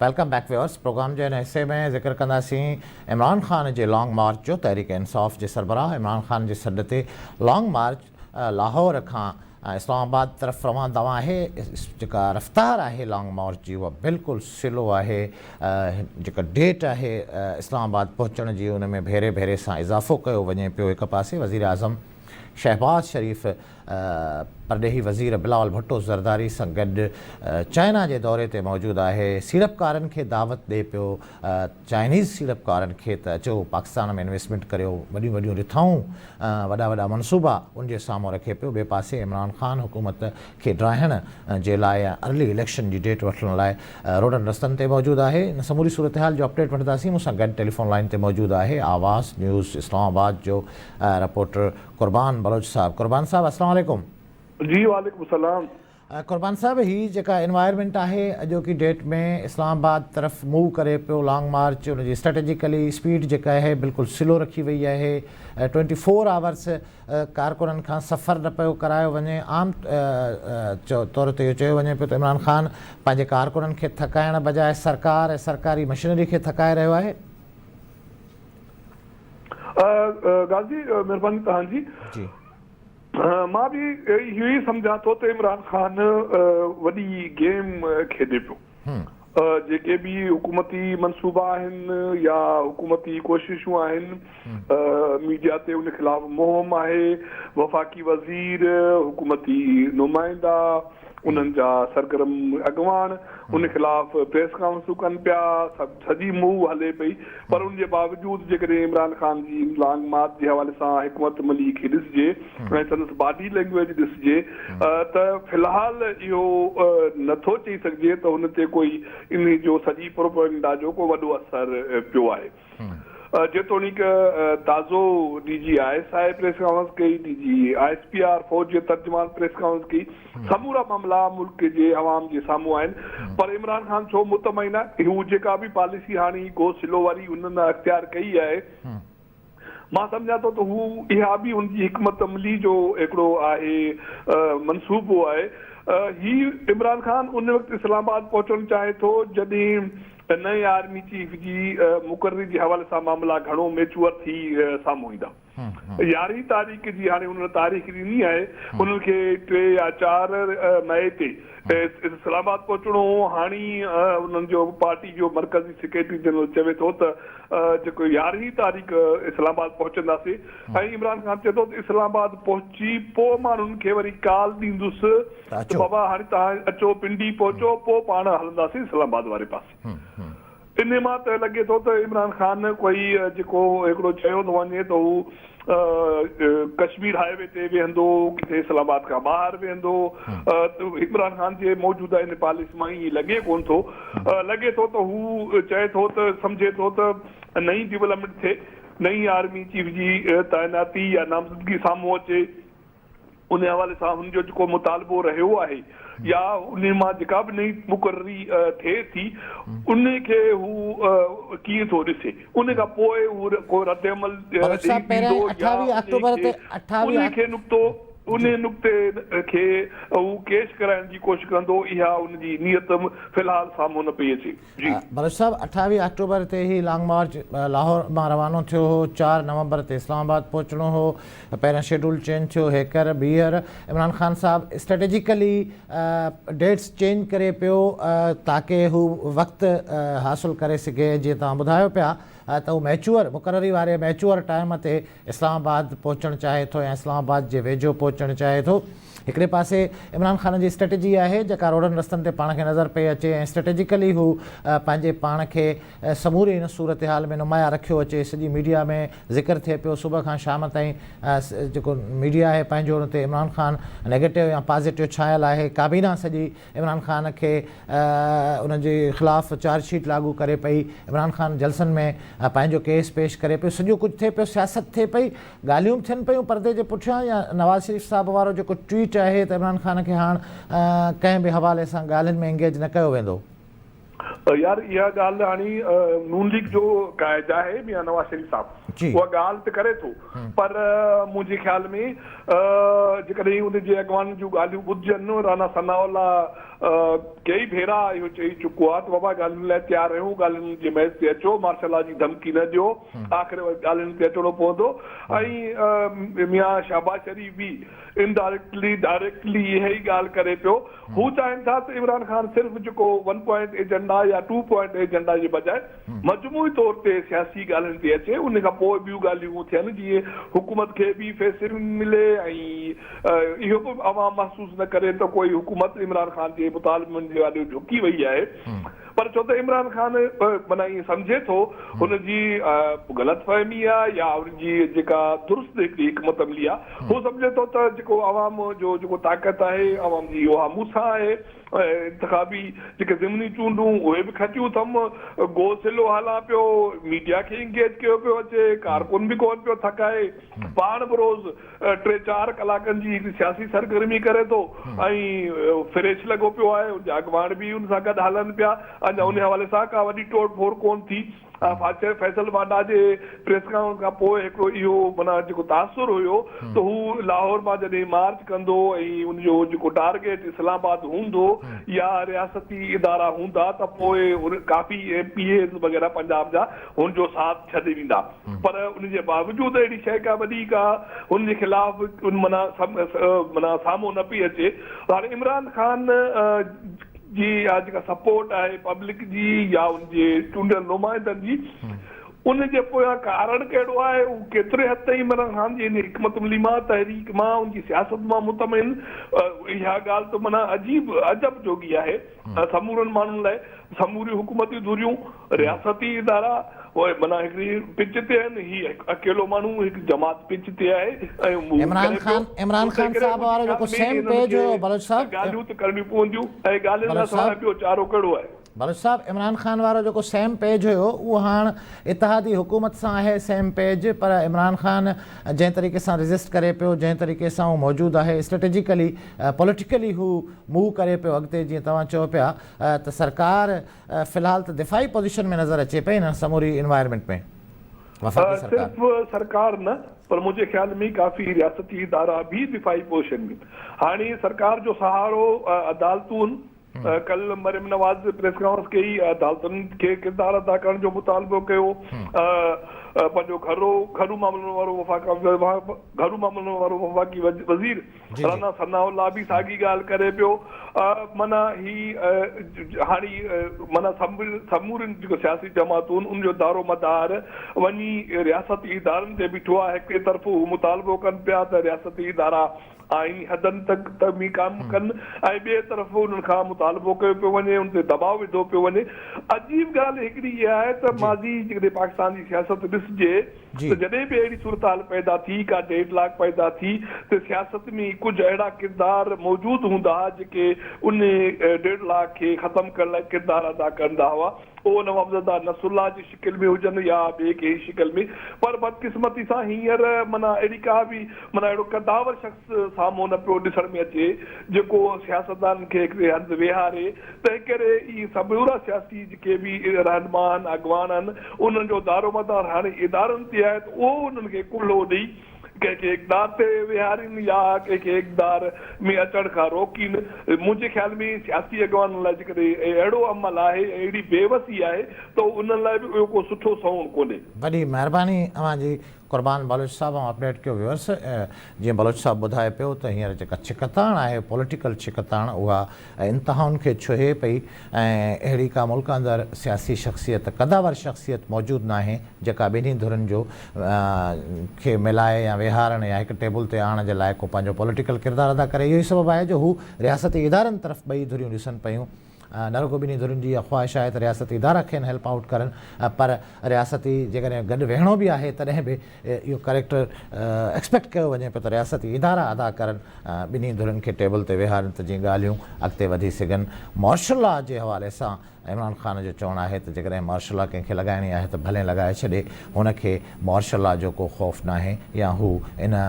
Welcome back viewers programme جي هن حصي ۾ ذڪر ڪنداسين عمران خان جي لانگ مارچ جو تحريڪ انصاف جي سربراهه عمران خان جي سڏ تي لانگ مارچ لاهور کان اسلام آباد طرف روان دوان آهي جيڪا رفتار آهي لانگ مارچ جي اها بلڪل سلو آهي جيڪا ڊيٽ آهي اسلام آباد پهچڻ جي ان ۾ ڀيري ڀيري سان اضافو ڪيو وڃي پيو هڪ پاسي وزيراعظم شهباز شريف پرڏيهي وزير بلاول ڀٽو زرداري سان گڏ چائنا جي دوري تي موجود آهي، سيڙپڪارن کي دعوت ڏئي پيو، چائنيز سيڙپڪارن کي ته اچو پاڪستان ۾ انويسٽمينٽ ڪريو، وڏيون وڏيون رٿائون، وڏا وڏا منصوبا ان جي سامهون رکي پيو، ٻئي پاسي عمران خان حڪومت کي ڊاهڻ جي لاء يا ارلي اليڪشن جي ڊيٽ وٺڻ لاء روڊن رستن تي موجود آهي، ان سموري صورتحال جو اپڊيٽ وٺنداسين، مون سان گڏ ٽيليفون لائين تي موجود آهي آواز نيوز اسلام آباد جو رپورٽر قربان بلوچ صاحب قربان صاحب السلام عليڪم. جي وعليڪم السلام. قربان صاحب هي جيڪا انوائرمينٽ آهي اڄوڪي ڊيٽ ۾ اسلام آباد طرف موو ڪري پيو لانگ مارچ ان جي اسٽريٽجيڪلي اسپيڊ جيڪا آهي بلڪل سلو رکي وئي آهي ٽوئنٽي فور آورس ڪارڪنن کان سفر نه پيو ڪرايو وڃي عام طور تي اهو چيو وڃي پيو ته عمران خان پنهنجي ڪارڪنن کي ٿڪائڻ بجاء سرڪار ۽ سرڪاري مشنري کي ٿڪائي رهيو آهي. غازي مھرباني توھان جي مان به اھو ئي سمجھان ٿو ته عمران خان وڏي گيم کيڏي پيو جيڪي به حڪومتي منصوبا آھن يا حڪومتي ڪوششون آھن ميڊيا تي ان خلاف مهم آھي وفاقي وزير حڪومتي نمائندا انهن جا سرگرم اڳواڻ ان خلاف پريس ڪانفرنسون ڪن پيا، سڄي موو هلي پئي پر ان جي باوجود جيڪڏهن عمران خان جي لانگ مارچ جي حوالي سان حڪمت عملي کي ڏسجي ۽ سندس باڊي لينگويج ڏسجي ته في الحال اهو نٿو چئي سگهجي ته هن تي ڪوئي انهي جو سڄي پروپيگنڊا جو ڪو وڏو اثر پيو آهي. جيتوڻيڪ تازو D G I S I press conference ڪئي، D G I S P R فوج جي ترجمان پريس ڪانفرنس ڪئي، سمورا معاملا ملڪ جي عوام جي سامهون آهن پر عمران خان ڇو مطمئن آهي؟ هو جيڪا به پاليسي هاڻي گو سلو واري هنن اختيار ڪئي آهي مان سمجهان ٿو ته هو اها به هن جي حڪمت عملي جو هڪڙو آهي منصوبو آهي. هي عمران خان ان وقت اسلام آباد پهچڻ چاهي ٿو جڏهن ته نئين آرمي چيف جي مقرري جي حوالي سان معاملا گهڻو ميچوئر ٿي سامهون ايندا. يارهين تاريخ جي هاڻي انهن تاريخ ڏني آهي، انهن کي ٽي يا چار مئي تي اسلام آباد پهچڻو هو، هاڻي انهن جو پارٽي جو مرڪزي سيڪريٽري جنرل چوي ٿو ته جيڪو يارهين تاريخ اسلام آباد پهچنداسين ۽ عمران خان چئي ٿو ته اسلام آباد پهچي پوء مان انهن کي وري ڪال ڏيندس ته بابا هاڻي توهان اچو پنڊي پهچو پوء پاڻ هلنداسين اسلام آباد واري پاسي. انهي مان ته لڳي ٿو ته عمران خان ڪوئي جيڪو هڪڙو چيو ٿو وڃي ته هو ڪشمير هاء وي تي ويهندو ڪٿي اسلام آباد کان ٻاهر ويهندو ته عمران خان جي موجوده ان پاليسي مان ائين لڳي ڪونه ٿو لڳي ٿو ته هو چئي ٿو ته سمجهي ٿو ته نئين ڊولپمينٽ ٿئي نئين آرمي چيف جي تعيناتي يا نامزدگي سامهون اچي ان حوالي سان هن جو جيڪو مطالبو رهيو آهي يا انهي مان جيڪا به نئين مقرري ٿئي ٿي انهي کي هو ڪيئن ٿو ڏسي ان کان پوء هو ڪو رد عمل بلوچ ڏئي صاحب پهريائين ڏيندو يا اٺاويهه انهي آڪٽوبر کي تي اٺاويهه انهي کي نقطو انهي نقطي کي هو ڪيش ڪرائڻ جي ڪوشش ڪندو اها ان جي نيت في الحال سامهون نه پئي اچي. جي. بلوچ صاحب اٺاويهه آڪٽوبر تي هي لانگ مارچ لاهور مان روانو ٿيو هو، چار نومبر تي اسلام آباد پهچڻو هو، پهريان شيڊول چينج ٿيو هيڪر ٻيهر عمران خان صاحب اسٽريٽجيڪلي ڊيٽس چينج ڪري پيو تاڪه هو وقت حاصل ڪري سگهي ۽ جيئن توهان ٻڌايو پيا ته هو ميچوئر مقرري واري ميچوئر ٽائيم تي اسلام آباد پهچڻ چاهي ٿو يا اسلام آباد جي ويجهو پهچڻ چاهي ٿو. هڪڙي پاسي عمران خان جي اسٽريٽجي آهي جيڪا روڊن رستن تي پاڻ کي نظر پئي اچي ۽ اسٽريٽجيڪلي هو پنهنجي پاڻ کي سموري هن صورتحال ۾ نمايان رکيو اچي سڄي ميڊيا ۾ ذڪر ٿئي پيو صبح کان شام تائين جيڪو ميڊيا آهي پنهنجو ان تي عمران خان نيگيٽو يا پازيٽو ڇانيل آهي ڪابينا سڄي عمران خان کي ان جي خلاف چارج شيٽ لاڳو ڪري پئي، عمران خان جلسن ۾ پنهنجو ڪيس پيش ڪري پيو، سڄو ڪجهه ٿئي پيو، سياست ٿئي پئي، ڳالهيون به ٿين پيون پردي جي پٺيان يا نواز شريف صاحب وارو جيڪو ٽوئيٽ آهي ته عمران خان کي هاڻ ڪنهن به حوالي سان ڳالهين ۾ انگيج نه ڪيو ويندو. يار اها ڳالهه هاڻي نون ليگ جو قائد آهي ميان نواز شريف صاحب اها ڳالهه ته ڪري ٿو پر منهنجي خيال ۾ جيڪڏهن ان جي اڳواڻن جون ڳالهيون ٻڌجن رانا ثناء الله ڪيئي ڀيرا اهو چئي چڪو آهي ته بابا ڳالهين لاء تيار آهيون ڳالهين جي ميز تي اچو مارشل لا جي ڌمڪي نه ڏيو آخر ڳالهين تي اچڻو پوندو ۽ ميان شهباز شريف به انڊائريڪٽلي ڊائريڪٽلي اها ئي ڳالهه ڪري پيو. هو چاهين ٿا ته عمران خان صرف جيڪو ون پوائنٽ ايجنڊا يا ٽو پوائنٽ ايجنڊا جي بجاء مجموعي طور تي سياسي ڳالهين تي اچي ان کان پوء ٻيون ڳالهيون ٿين جيئن حڪومت کي به فيصلو ملي ۽ اهو به عوام محسوس نه ڪري ته ڪوئي حڪومت عمران خان جي مطالبن جي آڏو جهڪي وئي آهي. پر ڇو ته عمران خان معنيٰ ائين سمجهي ٿو هن جي غلط فهمي آ يا ان جي جيڪا درست هڪڙي حڪمت عملي آ هو سمجهي ٿو ته جيڪو عوام جو جيڪو طاقت آهي عوام جي اها مون سان آهي انتخابي جيڪي ضمني چونڊون اهي به کٽيون اٿم گو سلو هلان پيو ميڊيا کي انگيج ڪيو پيو اچي ڪارڪن به ڪونه پيو ٿڪائي پاڻ به روز ٽي چار ڪلاڪن جي هڪڙي سياسي سرگرمي ڪري ٿو ۽ فريش لڳو پيو آهي ان جا اڳواڻ به ان سان گڏ هلن پيا اڃا ان حوالي سان ڪا وڏي ٽوڙ ڦوڙ ڪون ٿي فيصل واڊا جي پريس ڪانفرنس کان پوء هڪڙو اهو معنيٰ جيڪو تاثر هيو ته هو لاهور مان جڏهن مارچ ڪندو ۽ ان جو جيڪو ٽارگيٽ اسلام آباد هوندو يا رياستي ادارا هوندا ته پوء ڪافي ايم پي ايز وغيره پنجاب جا هن جو ساٿ ڇڏي ويندا. پر ان جي باوجود اهڙي شيء ڪا وڏي ڪا هن جي خلاف معنيٰ معنيٰ سامهون نه پئي اچي ته هاڻي عمران خان جي اها جيڪا سپورٽ آهي پبلڪ جي يا ان جي چونڊيل نمائندن جي ان جي پويان ڪارڻ ڪهڙو آهي هو ڪيتري حد تائين عمران خان جي ان حڪمت عملي مان تحريڪ مان ان جي سياست مان مطمئن اها ڳالهه ته معنيٰ عجيب عجب جوڳي آهي سمورن ماڻهن لاء سموريون حڪومتي ڌريون، رياستي ادارا اهي معنيٰ هڪڙي پچ تي آهن، هي هڪ اڪيلو ماڻهو هڪ جماعت پچ تي آهي ۽ اهو عمران ڪري پيو، خان عمران ان خان ڪري صاحب وارو منهنجي جيڪو خيال ۾ سيم انهن پيج کي هيو بلوچ صاحب ڳالهيون ته ڪرڻيون پونديون ۽ ڳالهين کان بلوچ سواء صاحب ٻيو چارو ڪهڙو آهي؟ بلوچ صاحب عمران خان وارو جيڪو سيم پيج هيو اهو هاڻ اتحادي حڪومت سان آهي سيم پيج پر عمران خان جنهن طريقي سان ريزسٽ ڪري پيو جنهن طريقي سان هو موجود آهي اسٽريٽجيڪلي پوليٽيڪلي هو موو ڪري پيو اڳتي جيئن توهان چئو پيا ته سرڪار في الحال ته دفاعي پوزيشن ۾ نظر اچي پئي هن سموري انوائرمينٽ ۾ وفاقي سرڪار. صرف سرڪار نه پر منهنجي خيال ۾ ڪافي رياستي ادارا به دفاعي پوزيشن ۾ هاڻي سرڪار جو سهارو عدالتون ڪل مريم نواز پريس ڪانفرنس ڪئي عدالتن کي ڪردار ادا ڪرڻ جو مطالبو ڪيو پنهنجو گهرو گهرو معاملن وارو وفاق گهرو معاملن وارو وفاقي وزير رانا ثناء الله به ساڳي ڳالهه ڪري پيو معنيٰ هي هاڻي معنيٰ سمورين جيڪو سياسي جماعتون ان جو دارومدار وڃي رياستي ادارن تي بيٺو آهي هڪ طرف هو مطالبو ڪن پيا ته رياستي ادارا آئيني حدن تڪ ۾ ڪم ڪن ۽ ٻئي طرف انهن کان مطالبو ڪيو پيو وڃي ان تي دٻاء وڌو پيو وڃي عجيب ڳالهه هڪڙي اها آهي ته ماضي جيڪڏهن پاڪستان جي سياست ڏسجي ته جڏهن به اهڙي صورتحال پيدا ٿي ڪا ڊيڊ لاڪ پيدا ٿي ته سياست ۾ ڪجهه اهڙا ڪردار موجود هوندا ها جيڪي ان ڊيڊ لاڪ کي ختم ڪرڻ لاء ڪردار ادا ڪندا هئا اهو نوابزاده نصرالله جي شڪل ۾ هجن يا ٻئي ڪنهن شڪل ۾ پر بدقسمتي سان هينئر معنيٰ اهڙي ڪا به معنيٰ اهڙو قداور شخص سامهون نه پيو ڏسڻ ۾ اچي جيڪو سياستدانن کي هڪڙي هنڌ ويهاري تنهنڪري اهي سمورا سياسي جيڪي به رهنما آهن اڳواڻ آهن انهن جو دارومدار هاڻي ادارن تي آهي ته اهو انهن کي ڪلهو ڏئي ڪنهن کي اقتدار تي ويهارين يا ڪنهن کي اقتدار ۾ اچڻ کان روڪين. منهنجي خيال ۾ سياسي اڳواڻن لاء جيڪڏهن اهڙو عمل آهي ۽ اهڙي بيوسي آهي ته انهن لاء به اهو ڪو سٺو سنئوڻ ڪونهي. وڏي مهرباني اوهان جي قربان بلوچ صاحب اوهان اپڊيٽ ڪيو ويورس جيئن بلوچ صاحب ٻڌائي پيو ته هينئر جيڪا ڇڪتاڻ آهي پوليٽيڪل ڇڪتاڻ اها انتهائن کي ڇهي پئي ۽ اهڙي ڪا ملڪ اندر سياسي شخصيت قداور شخصيت موجود ناهي جيڪا ٻنهي ڌرين جو کي ملائي يا ويهارڻ يا هڪ ٽيبل تي آڻڻ جي لاء ڪو پنهنجو پوليٽيڪل ڪردار ادا ڪري اهو ئي سبب آهي جو هو رياستي ادارن طرف ٻئي ڌريون ڏسن پيون نه رڳو ٻنهي ڌرين جي اها خواهش آهي ته رياستي ادارا کين هيلپ آئوٽ ڪرن پر رياستي جيڪڏهن گڏ ويهڻو به آهي تڏهن به اهو ڪريڪٽر ايڪسپيڪٽ ڪيو وڃي پيو ته رياستي ادارا ادا ڪرن ٻنهي ڌرين کي ٽيبل تي ويهارين ته جيئن ڳالهيون اڳتي وڌي سگهن. مارشل لا جي حوالي سان عمران خان جو چوڻ آهي ته جيڪڏهن مارشل لا ڪنهن کي لڳائڻي آهي ته ڀلين لڳائي ڇڏي هن کي مارشل لا جو ڪو خوف ناهي يا هو ان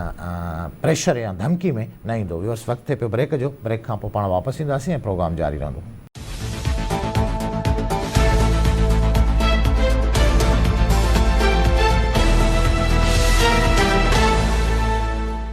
پريشر يا ڌمڪي ۾ نه ايندو. ويورس وقت ٿئي پيو بريڪ جو، بريڪ کان پوء پاڻ واپس اينداسين ۽ پروگرام جاري رهندو.